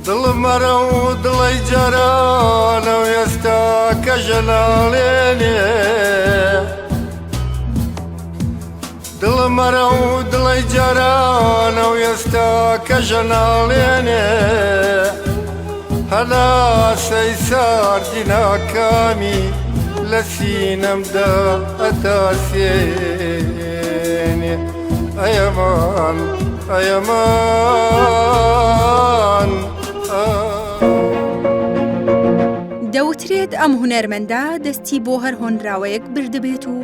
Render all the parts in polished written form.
دڵم مەرە و دڵی جارانە و ئێستا کە ژەناڵێنێ دڵم مەرە و دڵی جارانە و ئێستا کە ژەناڵێنێ هەناسەی ساردی ناکامی لە سینەمدا ئەتاسێنێ ئەیەمان ئەیەمان دەوترێت ئەم هونەرمەندە دەستی بۆ هەر هۆنراوەیەک بردبێت و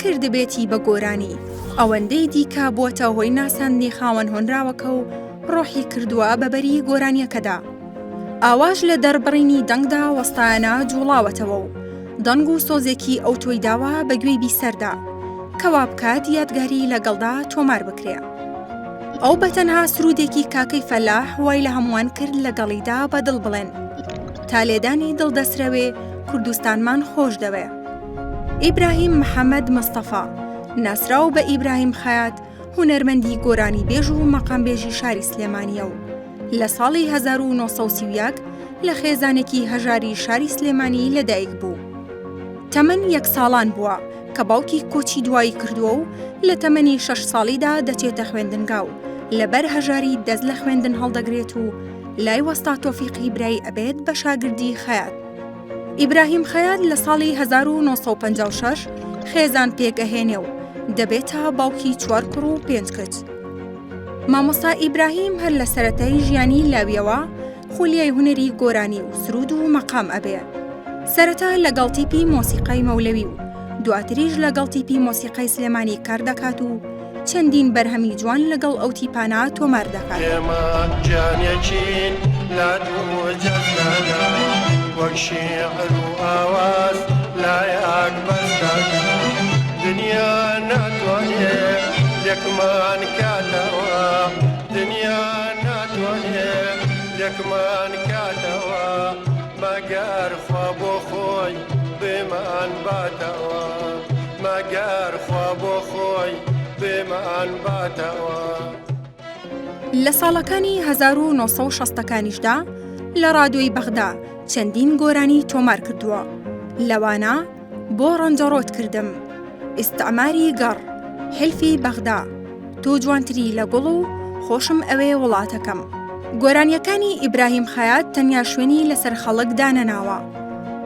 کردبێتی بە گۆرانی، ئەوەندەی دیکە بووەتە هۆی ناساندنی خاوەن هۆنراوەکە و ڕۆحی کردووە بە بەری گۆرانییەکەدا. ئاواش لە دەربڕینی دەنگدا وەستایانە جووڵاوەتەوە و دەنگ و سۆزێکی ئەوتۆی داوە بە گوێی بیسەردا کە وا بکات یادگاری لەگەڵدا تۆمار بکرێ. ئەو بە تەنها سروودێکی کاکەی فەلاح وای لە هەمووان کرد لەگەڵیدا بە دڵ بڵێن تا لێدانی دڵ دەسرەوێ کوردستانمان خۆش دەوێ. ئیبراهیم محەمەد مستەفا، ناسراو بە ئیبراهیم خەیات، هونەرمەندی گۆرانیبێژ و مەقامبێژی شاری سلێمانییە و لە ساڵی 1931 لە خێزانێکی هەژاری شاری سلێمانی لەدایک بوو. تەمەن یەک ساڵان بووە کە باوکی کۆچی دوایی کردووە و لە تەمەنی شەش ساڵیدا دەچێتە خوێندنگا و لەبەر هەژاری دەست لە خوێندن هەڵدەگرێت و لای وەستا تۆفیقی برای ئەبێت بە شاگردی خەیات. ئیبراهیم خەیات لە ساڵی 1956 خێزان پێک ئەهێنێ و دەبێتە باوکی چوار کوڕ و پێنج کچ. مامۆستا ئیبراهیم هەر لە سەرەتای ژیانی لاویەوە خولیای هونەری گۆرانی و سرود و مەقام ئەبێ. سەرەتا لەگەڵ تیپی مۆسیقای مەولەوی و دواتریش لەگەڵ تیپی مۆسیقای سلێمانی کار دەکات و چەندین بەرهەمی جوان لەگەڵ ئەو تیپانە تۆمار دەکات. ئێمە گیانێکین لە دوو جەستەدا وەک شیعر و ئاواز لایەک بەستەدا دنیا ناتوانێ لێکمان کاتەوە دنیا ناتوانێ لێکمان کاتەوە مەگەر خوا بۆ خۆی بمان باتەوە مەگەر خوا بۆ خۆی بمان باتەوە. لە ساڵەکانی 1960 ەکانیشدا لە ڕادیۆی بەغدا چەندین گۆرانی تۆمار کردووە، لەوانە، بۆ ڕەنجەڕۆت کردم، ئیستعماری گەڕ، حیلفی بەغدا، تۆ جوانتری لە گوڵ و خۆشم ئەوێ وڵاتەکەم. گۆرانییەکانی ئیبراهیم خەیات تەنیا شوێنی لەسەر خەڵک دانەناوە،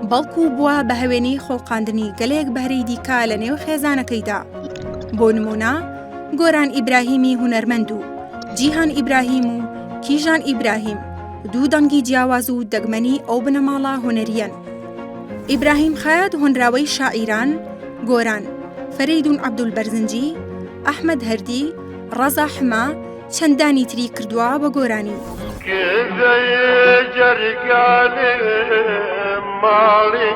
بەڵکو بووە بە هەوێنەی خوڵقاندنی گەلێک بەهرەی دیکە لە نێو خێزانەکەیدا. بۆ نموونە گۆران ئیبراهیمی هونەرمەند و جیهان ئیبراهیم و کیژان ئیبراهیم دوو دەنگی جیاواز و دەگمەنی ئەو بنەماڵە هونەرییەن. ئیبراهیم خەیات هۆنراوەی شاعیران، گۆران، فەرەیدون عەبدول بەرزنجی، ئەحمەد هەردی، ڕەزا حمە، چەندانی تری کردووە بە گۆرانی. کزەی جەرگانم ماڵی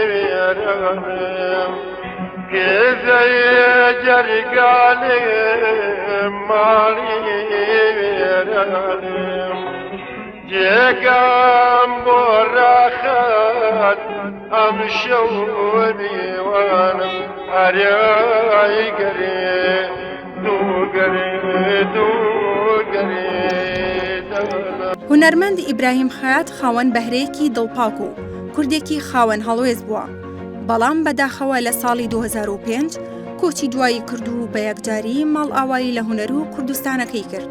وێرانم کزەی جەرگانم ماڵی وێرانم جێگام بۆ ڕاخات ئەم شەو میوانم ئەرای گەرێ دووگەرێ دووگەرێ دانا. هونەرمەند ئیبراهیم خەیات خاوەن بەهرەیەکی دڵپاک و کوردێکی خاوەن هەڵوێست بووە، بەڵام بەداخەوە لە ساڵی 2005 کۆچی دوایی کرد و بە یەکجاری ماڵئاوایی لە هونەر و کوردستانەکەی کرد.